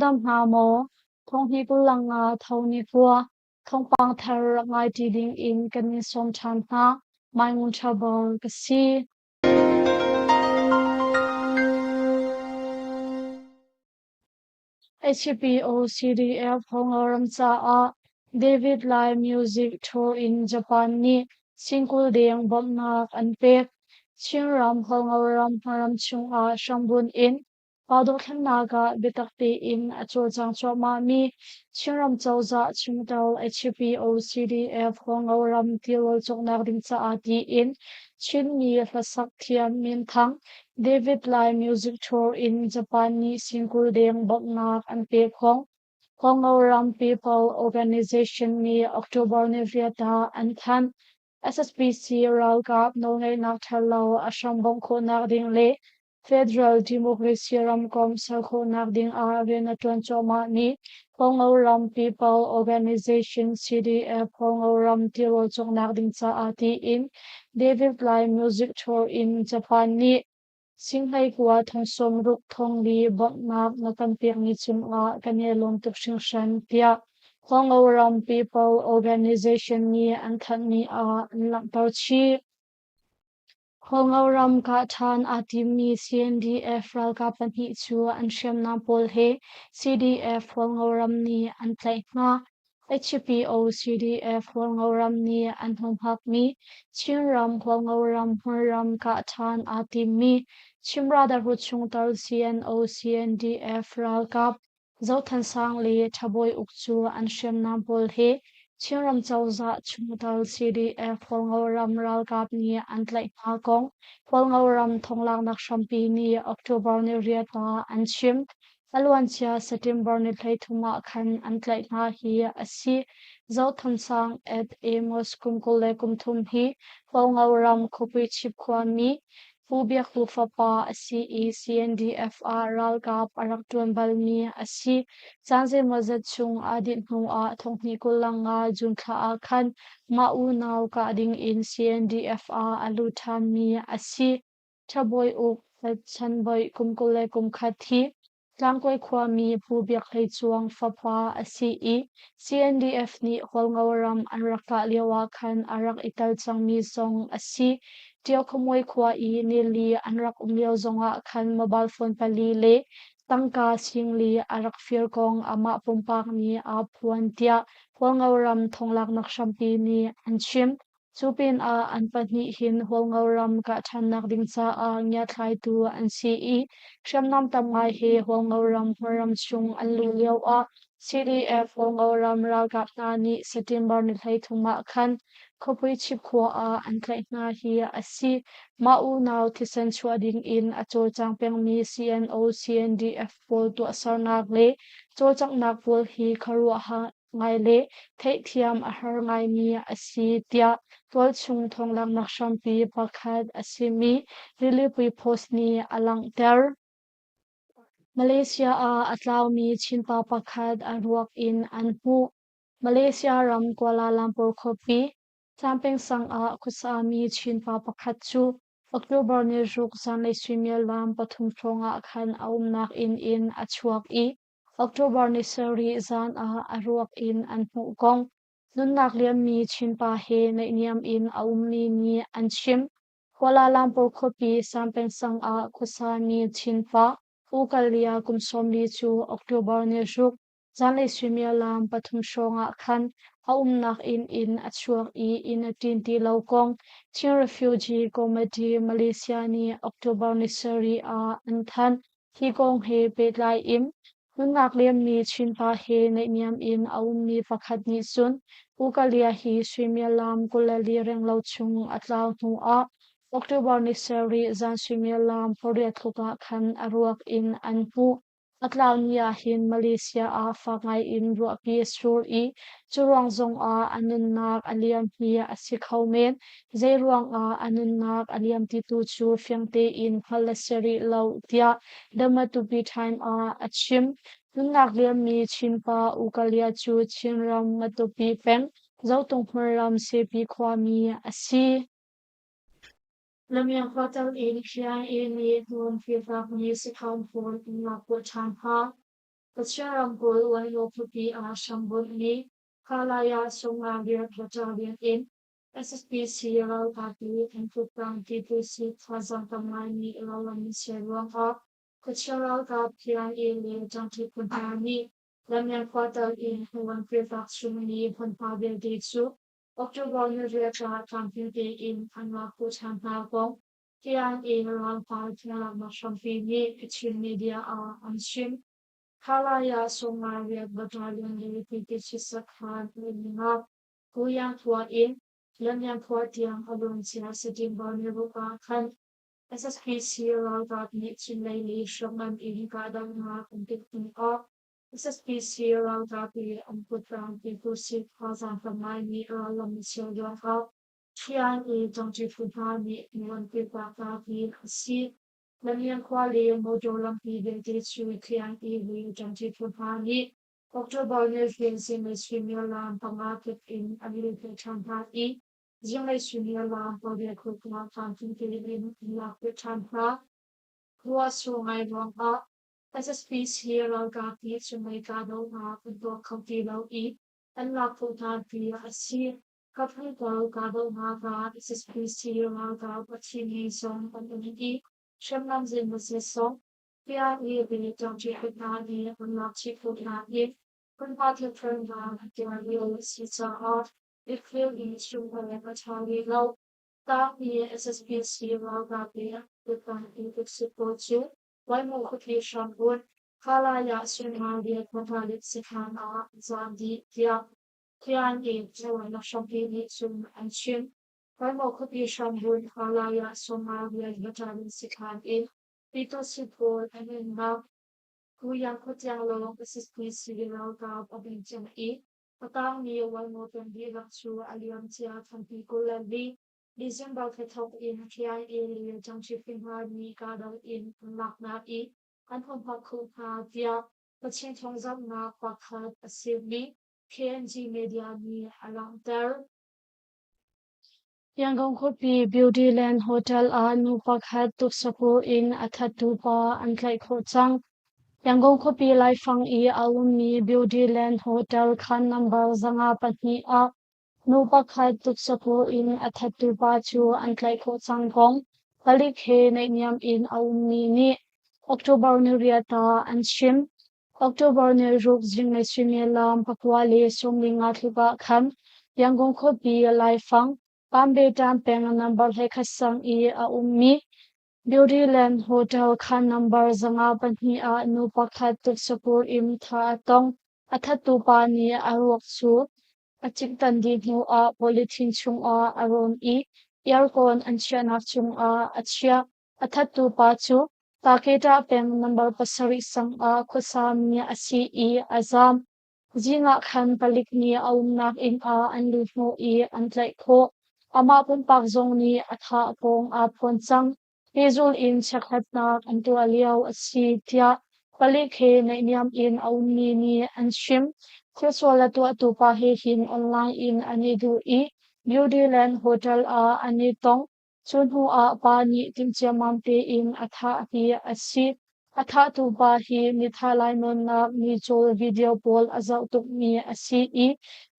dam hna maw? Thonghni kullang nga tho ni khua thawngpang thar rak ngai ṭi ding in kan in sawm ṭhan hna. Mai Ngun Ṭha Bor ka si. HPO CDF Hongoram caah David Lai Music Tour in Japan nih singkul deng bawmhnak an pek. Chinram Hongoram hmaram chungah hrambunh in Pa dothlennak ah biatak tein a cawlcang cuahmahmi Chinram cozah chungtel HPO CDF Huango ram tirawl cawknak ding caah tiin Chinmi hlasak thiam minthang David Lai Music Tour in Japan nih singkul deng bawmhnak an pek hong. Huango ram People Organization nih October ni riat ah an thanh. SSPC ralkap nawlngeihnak ṭhalo a hram bongh khawhnak ding le Federal Democracy ramkomh ser khawhnak ding ah rian a ṭuan cuahmahmi Hualngo ram People Organization CDF Hualngo ram tirawl cawknak ding caah tiin David Lai Music Tour in Japan nih Singhleikua thong 60 thong li bawmhnak na kan pekmi cungah kan i lawm tuk hringhran tiah Hualngo ram People Organization nih an thanhmi ah an langhter chih. Hualngo ram kah ṭhan aa timmi CNDF ralkap pahnih cu an hriamnam pawl he CDF Hualngo ram nih an tlaih hna. HPO CDF Hualngo ram nih an humhakmi Chinram Hualngo ram hmunram kah ṭhan aa timmi Chin Brotherhood chungtel CNO CNDF ralkap Zothansang le Ṭhabawi Uk cu an hriamnam pawl he Chinram cozah chungtel CDF Hualngo ram ralkap nih an tlaih hna kong Hualngo ram thonglaknak hrampi nih October ni riat ah an chim. A luancia September ni 13 ah khan an tlaih hna hi a si. Zothansang at Amos kum 23 hi Hualngo ram khuapi chip khuami Pu Biak Hu fapa a si i CNDF ah ralkap a rak ṭuan balmi a si. Caan zeimawzat chung aa dinh hnuah thonghnih 25 June thla ah khan mah unau kah ding in CNDF ah a lut ṭhanmi a si. Ṭhabawi Uk Chan Boih kum 21 hi Tlangkawi khuami Pu Biak Hlei Cuang fapa a si i CNDF nih Hualngo ram an rak kah lioah khan a rak i tel cangmi zong a si. Ṭio Khuamuai khua i nili an rak um lio zongah khan mobile phone pali le tangka singli a rak fir kong amah pumpak nih aa phuan tiah Hualngo ram thonglaknak hrampi nih an chim. Cu pinah an pahnih hin Hualngo ram kah ṭhannak ding caah ngiathlaitu an si i hriamnam tam ngai he Hualngo ram hmunram chung an luh lioah CDF Hualngo ram ralkap hna nih September ni 33 ah khan khuapi chip khua ah an tlaih hna hi a si. Mah unau thisen chuah ding in a cawlcang pengmi CNO CNDF pawl tuahsernak le cawlcanghnak pawl hi khuaruahhar ngai le theihthiam a har ngaimi a si tiah tualchung thawnglanghnak hrampi pakhat a simi Rilipui Post nih a langhter. Malaysia ah a tlaumi Chinpa pakhat a ruak in an hmuh. Malaysia ram Kuala Lumpur khuapi Sampeng sang ah khuasami Chinpa pakhat cu October ni ruk zanlei suimilam pathum hrawng ah khan a umnak inn in a chuak i October ni sarih zan ah a ruak in an hmuh kong nunnak liammi Chinpa he naihniam in a ummi nih an chim. Kuala Lumpur khuapi Sampeng sang ah khuasami Chinpa U Kalia kum 40 cu October ni ruk zanlei suimilam pathum hrawng ah khan a umnak inn in a chuak i inn a ṭin ti lo kong Chin Refugee Committee Malaysia nih October ni sarih ah an thanh. Hi kong he pehtlai in nunnak liammi Chinpa he naihniam in a ummi pakhat nih cun U Kalia hi suimilam 24 renglo chung a tlau hnu ah October ni sarih zan suimilam pariat tluk ah khan a ruak in an hmuh. A tlau ni ahhin Malaysia ah fak ngai in ruahpi a sur i cu ruang zongah a nunnak a liam hi a si kho men. Zei ruangah a nunnak a liam ti tu cu fiang tein hngalh a si rih lo tiah The Matupi Time ah a chim. Nunnak liammi Chinpa U Kalia cu Chinram Matupi peng Zotung hmunram Sepi khuami a si. Lamiang hotel in KIA nih hmun firtakmi sakhan pawl an lak khawh ṭhan hna. Kachin ramkulh Waingaw khuapi ah hrambunhmi Khalaya Sungariat Battalion in SSPC ralkap le an kuttang Tipusi thazaang tam ngaimi ralram an ser ruangah Kachin ralkap KIA le ṭangṭi phu hna nih Lamyang khua tal in Haiwan kirtak chungmi hmunhma vialte cu October ni riat ah tlamtling tein an rak hmuh ṭhan hna kong KIA ralhau thinglaknak hrampi nih Kachin media ah an chim. Khalaya Sungariat Battalion le Tipichi sakhan an Kuyang khua in Lamyang khua tiang a luancia September ni ruk ah khan SSPC ralkap nih chinlei le hriamngan in kahdohnak an pek hnu ah SSPC ralkap le an kuttang Pikusik thazaang tam ngaimi rallam a cheu ruangah KIA ṭangṭi phu hna nih hnu an kirtak hna hi a si. Lamyang khua le motor lampi vialte cu KIA le ṭangṭi phu hna nih October ni hin zinglei suimilam 5 tluk in an luhhnawh ṭhan hna i zinglei suimilam 8 tluk ah tlamtling tein an lak ve ṭhan hna. Ruah sur ngai ruangah SSPC ralkap nih cunglei kahdohnak an tuah kho ti lo i an lak khawh hna ti a si. Kaphnih kal kahdohnak ah SSPC ralkap a thimi zong an um i hriamnam zeimawzat zong KIA le ṭangṭi hna nih an lak chih khawh hna i hmunhma thilthuamnak an tuah lio a si caah Israel i chungkhar a ṭha rih lo. Tangmi SSPC ralkap le kuttang i tuksik pawl cu Waimaw khuapi hrambunh Khalaya Sunmariat Matalit sakhan ah an zaam dih tiah KIA Taiwan hrampi nih cun an chim. Waimaw khuapi hrambunh Khalaya Sunmariat Matalit sakhan in Pyituhsit pawl an nunnak Kuyang khuatiang lawng SSPC ralkap a hung cang i a tangmi Waimaw peng dihlak cu a liamcia thampi 24 December thla thawk in KIA le Ṭangṭi hna nih kahdoh in an lak hna i an humhak khawh hna tiah Kachin thawngzamhnak pakhat a simi KNG media nih a langhter. Yangon khuapi Beauty Land Hotel ah nu pakhat tuksapur in a thattu pa an tlaih khawh cang. Yangon khuapi laifang i a ummi Beauty Land Hotel khaan number 502 ah nu pakhat tuksapur in a thattu pa cu an tlaih khawh cang kong palik he naihniam in a ummi nih October ni riat ah an chim. October ni ruk zinglei suimilam 9:50 tluk ah khan Yangon khuapi laifang Pambetan peng number 11 sang i a ummi Beauty Land Hotel khaan number 502 ah nu pakhat tuksapur in thah a tong. A thattu pa nih a ruak cu a ciktan dih hnuah polythene chungah a rawn i aircon an chiahnak cungah a chiah. A thattu pa cu Taketa peng number 7 sang ah khuasami a si i a zaam. Zing ah khan palik nih a umnak inn ah an luhhnawh i an tlaih khawh. Amah pumpak zong nih a thah kong aa phuan cang. Pehzul in chekhlatnak an tuah lio a si tiah palik he naihniam in a ummi nih an chim. Thilsual a tuahtu pa he hin online in an i duh i Beauty Land Hotel ah an i tong. Cu hnu ah pa nih timhciammam tein a thah hi a si. A thahtu pa hi mithah lainawnnak micawl video pawl a zoh tukmi a si i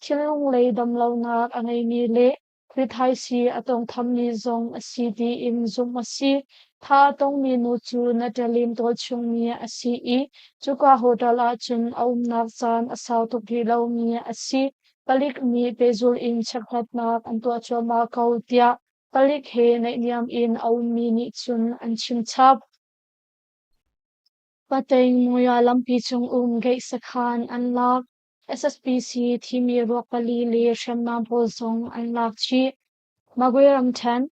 thinlung lei damlonak a ngeimi le rithaisii a tawngthammi zong a si tiin zumh a si. Thah a tongmi nu cu Natalie tualchungmi a si i cuka hotel ahcun a umnak caan a sau tuk rih lomi a si. Palik nih pehzulh in chekhlatnak an tuah cuahmah ko tiah palik he naihniam in a ummi nih cun an chim chap. Pateing Muya lampi cung um Gate sakhan an lak. SSPC thimi ruak pali le hriamnam pawl zong an lak chih. Magwe ramṭhen,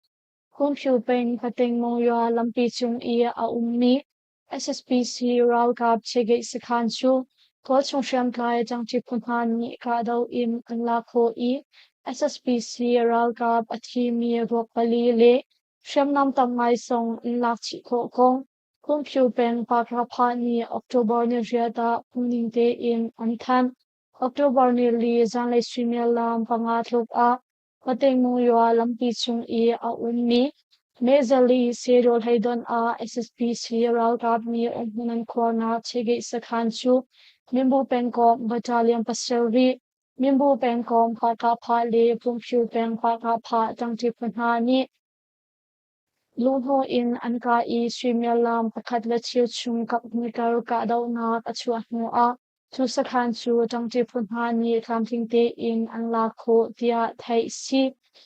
Kungphyu peng Pateing Monywa lampi cung i a ummi SSPC ralkap Chegate sakhan cu tualchung hriamtlai ṭangṭi phu hna nih kahdoh in an lak khawh i SSPC ralkap a thimi ruak pali le hriamnam tam ngai zong an lak chih khawh kong Kungphyu peng Pakrapha nih October ni riat ah phungning tein an thanh. October ni li zanlei suimilam 5 tluk ah Pateingmungywah lampi cung i a ummi Mezali Sedaw hleidonh ah SSPC ralkap nih umhmun an khuarnak Chegeh sakhan cu Minbu pengkomh Battalion pasarih, Minbu pengkomh Pahkahphah le Pumphyu peng Pahkahphah ṭangṭi phu hna nih luhhnawh in an kah i suimilam pakhat le cheu chung kaphnih kar kahdohnak a chuah hnuah cu sakhan cu ṭangṭi phu hna nih tlamtling tein an lak khawh tiah theih a si.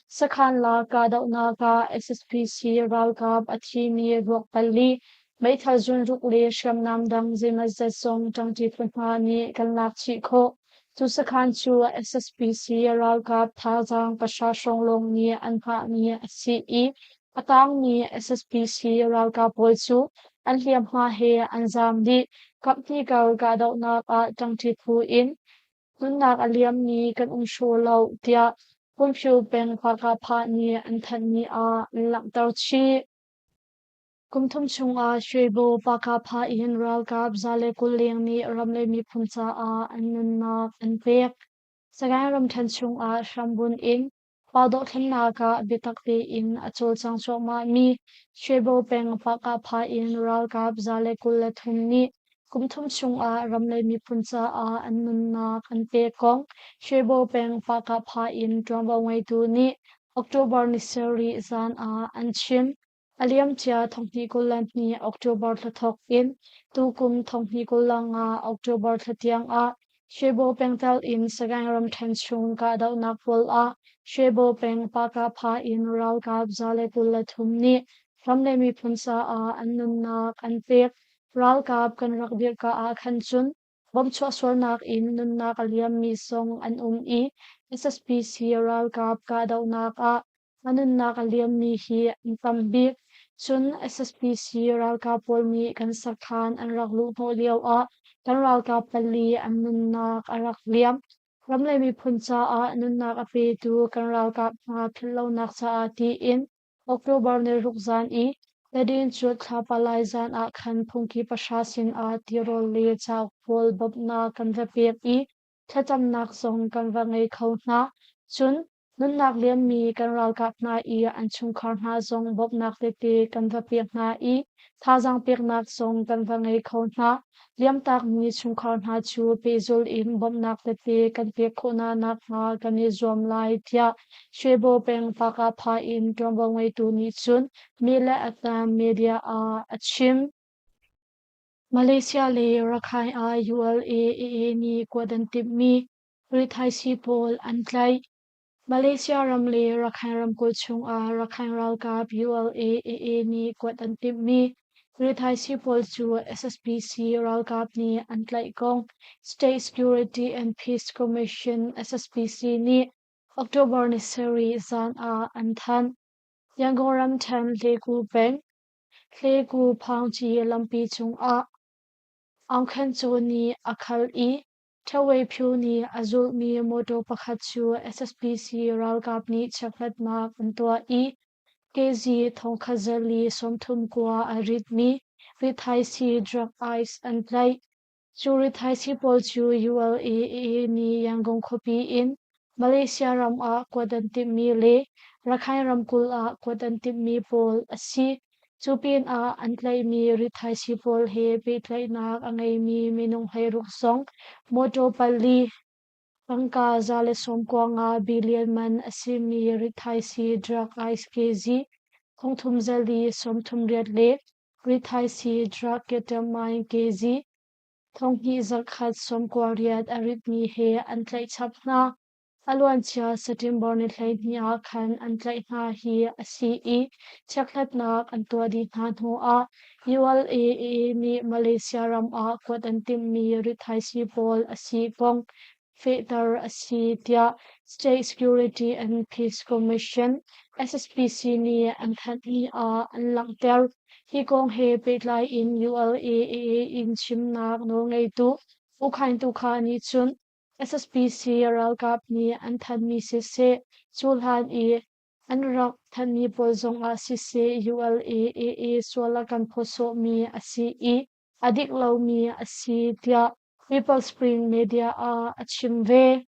Sakhan lak kahdohnak ah SSPC ralkap a thimi ruak pali, meithal zunruk le hriamnam dang zeimawzat zong ṭangṭi phu hna nih kan lak chih khawh. Cu sakhan cu SSPC ralkap thazaang pahra hrawng lawng nih an hngahmi a si i a tangmi SSPC ralkap pawl cu an hliamhma he an zaam dih. Kaphnih kar kahdohnak ah ṭangṭi phu in nunnak a liammi kan um hraw lo tiah Pumphyu peng Pahkahphah nih an thanhmi ah an langhter chih. Kum thum chungah Shwebo Pahkahphah in ralkap 120 leng nih ram le miphun caah an nunnak an pek. Sagaing ramṭhen chungah hrambunh in pa dohthlennak ah biatak tein a cawlcang cuahmahmi Shwebo peng Pahkahphah in ralkap 123 nih kum thum chungah ram le miphun caah an nunnak an pek kong Shwebo peng Pahkahphah in ṭuanvo ngeitu nih October ni sarih zan ah an chim. A liamcia 2022 October thla thawk in tukum 2025 October thla tiang ah Shwebo pengtel in Sagaing ramṭhen chung kahdohnak pawl ah Shwebo peng Pahkahphah in ralkap 123 nih ram le miphun caah an nunnak an pek. Ralkap kan rak dirhka ah khan cun Bomb chuahsualnak in nunnak a liammi zong an um i SSPC ralkap kahdohnak ah a nunnak a liammi hi an tam bik. Cun SSPC ralkap pawl nih kan sakhan an rak luhhnawh lioah kan ralkap pali an nunnak a rak liam. Ram le miphun caah nunnak a petu kan ralkap hna philhlonak caah tiin October ni ruk zan i Tadincut thlapa lai zan ah khan phungki pahra sinah tirawl le cauk pawl bawmhnak kan va pek i thlacamnak zong kan va ngei kho hna. Cun nunnak liammi kan ralkap hna i an chungkhar hna zong bawmhnak tete kan va pek hna i thazaang peknak zong kan va ngei kho hna. Liamtakmi chungkhar hna cu pehzulh in bawmhnak tete kan pek khawh hna nakhnga kan i zuam lai tiah Shwebo peng Pakapha in ṭuanvo ngeitu nih cun mi le a tam media ah a chim. Malaysia le Rakhine ah ULA-AA nih kuat an timhmi rithaisii pawl an tlaih. Malaysia ram le Rakhine ramkulh chungah Rakhine ralkap ULA-AA nih kuat an timhmi rithaisii pawl cu SSPC ralkap nih an tlaih kong State Security and Peace Commission SSPC nih October ni sarih zan ah an thanh. Yangon ramṭhen Hlegu peng, Hlegu Phaungci lampi cungah Aung Khen Caw nih a khal i Ṭhawei Phyu nih a zulhmi mawṭaw pakhat cu SSPC ralkap nih chekhlatnak an tuah i KZ thongkhat zarli 39 a ritmi rithaisii drug ice an tlaih. Cu rithaisii pawl cu ULA nih Yangon khuapi in Malaysia ram ah kuat an timhmi le Rakhine ramkulh ah kuat an timhmi pawl a si. Cu pinah an tlaihmi rithaisii pawl he pehtlaihnak a ngeimi minung 16 zong mawṭaw pali, tangka 195 billion man a simi rithaisii drug ice kg thongthum zali 38 le rithaisii drug ketamine kg thonghnih zarhkhat 98 a ritmi he an tlaih chap hna. A luancia September ni 12 ah khan an tlaih hna hi a si i chekhlatnak an tuah dih hna hnuah ULAA nih Malaysia ram ah kuat an timhmi rithaisii pawl a si kong fehter a si tiah State Security and Peace Commission SSPC nih an thanhmi ah an langhter. Hi kong he pehtlai in ULAA in chimnak nawlngeitu U Khaing Tu Kha nih cun SSPC ralkap nih an thanmi siseh, cu hlan i an rak thanmi pawl zongah siseh ULA-AA sual a kan phawsawhmi a si i a dik lomi a si tiah People Spring Media ah a chim ve.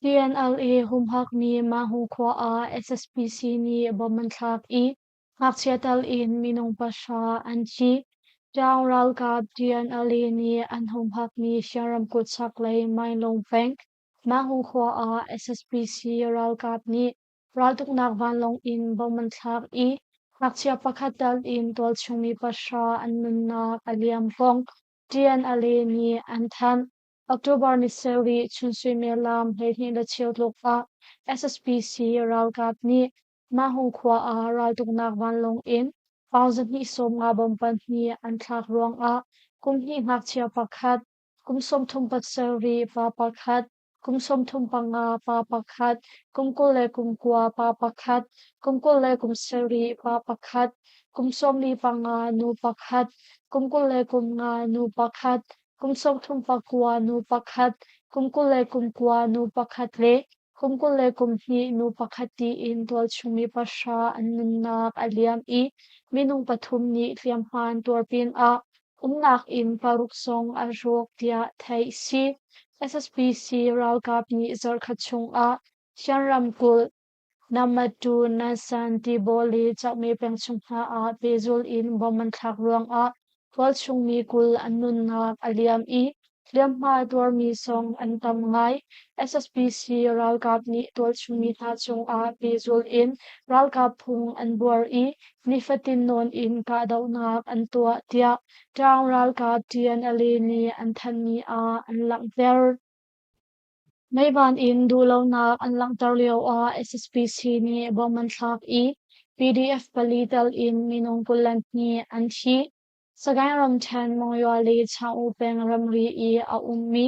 TNLA humhakmi Mahu khua ah SSPC nih bom an thlak i. Ngakchia tal in minung pahra an thi. Ṭaung ralkap TNLA nih an humhakmi Shan ramkulh chaklei Mainlung peng Mahu khua ah SSPC ralkap nih raltuknak vanlawng in bomb an thlak i ngakchia pakhat tal in tualchung mi pahra an nunnak a liam kong TNLA nih an thanh. October ni sarih chun suimilam 12 le cheu tluk ah SSPC ralkap nih Mahung khua ah raltuknak vanlawng in pound 250 bomb pahnih an thlak ruangah kum hnih ngakchia pakhat, kum 37 pa pakhat, kum 35 pa pakhat, kum 29 pa pakhat, kum 27 pa pakhat, kum 45 nu pakhat, kum 25 nu pakhat, kum 39 nu pakhat, kum 29 nu pakhat le kum 22 nu pakhat tiin tualchung mi pahra an nunnak a liam i minung pathum nih hliamhma an tuar pinah umnak inn paruk zong a rawk tiah theih a si. SSPC ralkap nih zarhkhat chungah Shan ramkulh Namatu Nansan Tibaw le Cakme peng chung hna ah pehzulh in bomb an thlak ruangah tualchung mi 20 an nunnak a liam i hliamhma tuarmi zong an tam ngai. SSPC ralkap nih tualchung mi hna cungah pehzulh in ralkap phung an buar i nifatin nawn in kahdohnak an tuah tiah Ṭaung ralkap TNLA nih an thanhmi ah an langhter. Meivan in duhlonak an langhter lioah SSPC nih bomb an thlak i PDF pali tel in minung 22 an thi. Sagaing ramṭhen Monywa le Chaung peng ramri i a ummi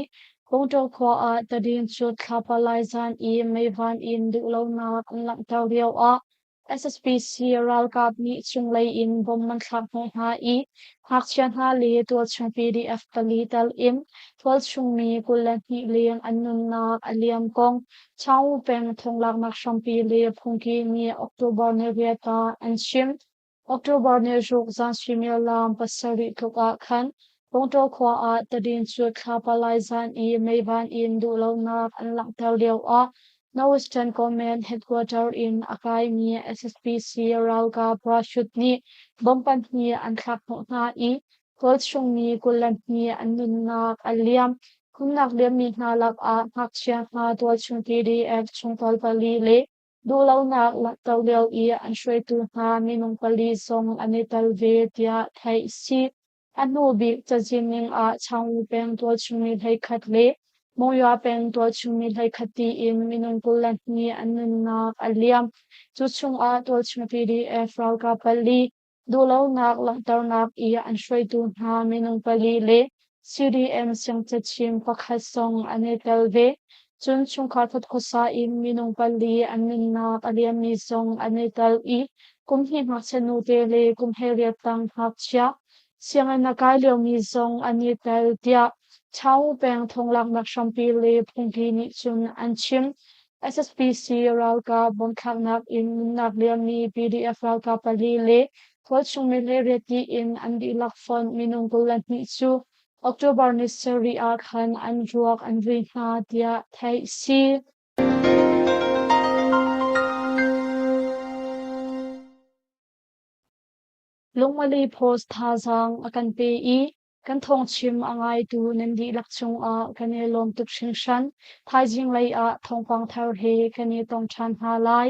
Kawngṭaw khua ah tadincut thlapa lai zan i meivan in duhlonak an langhter lioah SSPC ralkap nih cunglei in bomb an thlak hnawh hna i ngakchia hna le tualchung PDF pali tel in tualchung mi 22 leng an nunnak a liam kong Chaung peng thonglaknak hrampi le phungki nih October ni riat ah an chim. October ni ruk zan suimilam pasarih tluk ah khan Pawngtaw khua ah tadincut thlapa lai zan i meivan in duhlonak an langhter lioah Northwestern Command headquarter in a kaimi SSPC ralkap parachute nih bomb pahnih an thlak hnawh hna i tualchung mi 22 an nunnak a liam. Nunnak liammi hna lakah ngakchia hna tualchung PDF chungtel pali le duhlonak langhter lio i an hruaitu hna minung pali zong an i tel ve tiah theih a si. A hnu bik cazin ning ah Chaung peng tualchung mi 11 le Monywa peng tualchung mi 11 tiin minung 22 an nunnak a liam. Cu chungah tualchung PDF ralkap pali, duhlonak langhternak i an hruaitu hna minung pali le CDM siangcachim pakhat zong an i tel ve. Cun chungkhar khat khuasa in minung pali an nunnak a liammi zong an i tel i kum hnih ngakchia nute le kum 18 tang ngakchia sianginn a kai liomi zong an i tel tiah Chaung peng thonglaknak hrampi le phungki nih cun an chim. SSPC ralkap bomthlaknak in nunnak liammi PDF ralkap pali le tualchung mi hleiriat tiin an dihlak fonh minung 22 cu October ni sarih ah khan an ruak an vui hna tiah theih si. Lungmali Post thazaang a kan pe i kan thawngchim a ngaitu nan dihlak cungah kan i lawm tuk hringhran. Thaizing lei ah thawngpang thar he kan i tong ṭhan hna lai.